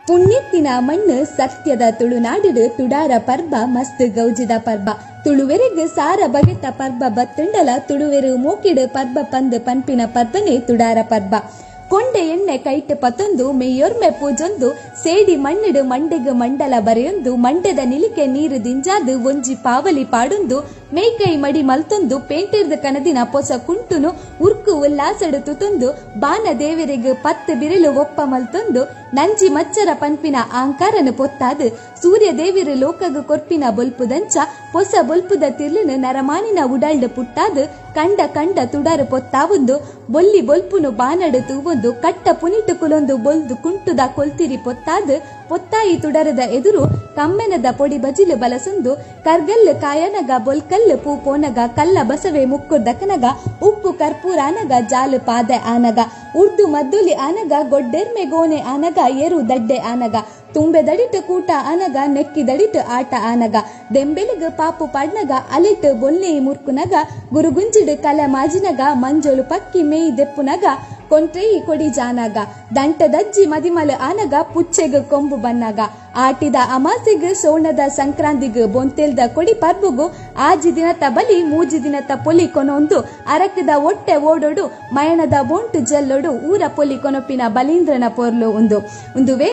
ಪುಣ್ಯತ್ತಿನ ಮಣ್ಣು ಸತ್ಯದ ತುಳುನಾಡುಡು ತುಡಾರ ಪರ್ಬ ಮಸ್ತ್ ಗೌಜಿದ ಪರ್ಬ. ತುಳುವೆರೆಗ್ ಸಾರ ಬಗೆತ ಪರ್ಬ ಬತ್ತುಂಡಲ ತುಳುವೆರು ಮೋಕೆಡ್ ಪರ್ಬ ಪಂದ್ ಪನ್ಪಿನ ಪರ್ಬನೆ ತುಡಾರ ಪರ್ಬ. ಕೊಂಡೆ ಎಣ್ಣೆ ಕೈಟ್ ಪತೊಂದು ಮೆಯ್ಯೊರ್ಮೆ ಪೂಜೊಂದು ಸೇಡಿ ಮಣ್ಣುಡು ಮಂಡೆಗ್ ಮಂಡಲ ಬರೆಯೊಂದು ಮಂಡೆದ ನಿಲಿಕೆ ನೀರು ದಿಂಜಾದ್ ಒಂಜಿ ಪಾವಲಿ ಪಾಡೊಂದು ಮೆಯ್ಕೈ ಮಡಿ ಮಲ್ತೊಂದು ಪೇಂಟೆರ್ದ್ ಕನದಿನ ಪೊಸ ಕುಂಟುನು ಉರ್ಕು ಉಲ್ಲಾಸಡ್ ತುತೊಂದು ಬಾನ ದೇವೆರೆಗ್ ಪತ್ತ್ ಬಿರೆಲ್ ಒಪ್ಪ ಮಲ್ತೊಂದು ನಂಜಿ ಮಚ್ಚರ ಪನ್ಪಿನ ಆಂಕಾರನ್ ಪೊತ್ತಾದ್ ಸೂರ್ಯ ದೇವೆರ್ ಲೋಕಗ್ ಕೊರ್ಪಿನ ಬೊಲ್ಪುದಂಚ ಪೊಸ ಬೊಲ್ಪುದ ತಿರ್ಲ್ನ್ ನರಮಾನಿನ ಉಡಲ್ಡ್ ಪುಟ್ಟಾದ್ ಕಂಡ ಕಂಡ ತುಡರ್ ಪೊತ್ತಾವೊಂದು ಬೊಲ್ಲಿ ಬೊಲ್ಪುನು ಬಾನಡ್ ತೂವೊಂದು ಕಟ್ಟ ಪುನಿಟ್ ಕುಲೊಂದು ಬೊಲ್ದು ಕುಂಟುದ ಕೊಲ್ತಿರಿ ಪೊತ್ತಾದ್ ಪೊತ್ತಾಯಿ ತುಡರದ ಎದುರು ಕಮ್ಮೆನದ ಪೊಡಿ ಬಜಿಲ್ ಬಲಸೊಂದು ಕರ್ಗಲ್ಲ್ ಕಾಯನಗ ಬೊಲ್ಕಲ್ಲ್ ಪೂ ಪೋನಗ ಕಲ್ಲ ಬಸವೆ ಮುಕ್ಕುರ್ದಕನಗ ಉಪ್ಪು ಕರ್ಪೂರಾನಗ ಜಾಲ್ ಪಾದೆ ಆನಗ ಉರ್ದು ಮದ್ದೊಲಿ ಆನಗ ಗೊಡ್ಡೆರ್ಮೆ ಗೋನೆ ಆನಗ ಎರು ದಡ್ಡೆ ಆನಗ ತುಂಬೆದಡಿಟ್ ಕೂಟ ಆನಗ ನೆಕ್ಕಿದಡಿಟ್ ಆಟ ಆನಗ ದೆಂಬೆಲಿಗ್ ಪಾಪು ಪಾಡ್ನಗ ಅಲೆಟ್ ಬೊಲ್ನೆಯಿ ಮುರ್ಕುನಗ ಗುರುಗುಂಜಿಡ್ ಕಲೆ ಮಾಜಿನಗ ಮಂಜೊಲು ಪಕ್ಕಿ ಮೇಯಿ ದೆಪ್ಪುನಗ ಕೊಂಟ್ರೆಯಿ ಕೊಡಿ ಜಾನಗ ದಂಟದಜ್ಜಿ ಮದಿಮಲ್ ಆನಗ ಪುಚ್ಚೆಗ್ ಕೊಂಬು ಬನ್ನಗ ಆಟಿದ ಅಮಾಸೆಗ್ ಸೋಣದ ಸಂಕ್ರಾಂತಿಗ್ ಬೊಂತೆಲ್ದ ಕೊಡಿ ಪರ್ಬುಗು ಆಜಿ ದಿನತ ಬಲಿ ಮೂಜಿ ದಿನತ ಪೊಲಿ ಕೊನೊಂದು ಅರಕದ ಒಟ್ಟೆ ಓಡೊಡು ಮಯಣದ ಬೊಂಟು ಜಲ್ಲೊಡು ಊರ ಪೊಲಿ ಕೊನೊಪಿನ ಬಲೀಂದ್ರನ ಪೊರ್ಲು ಉಂದು ಉಂದುವೇ.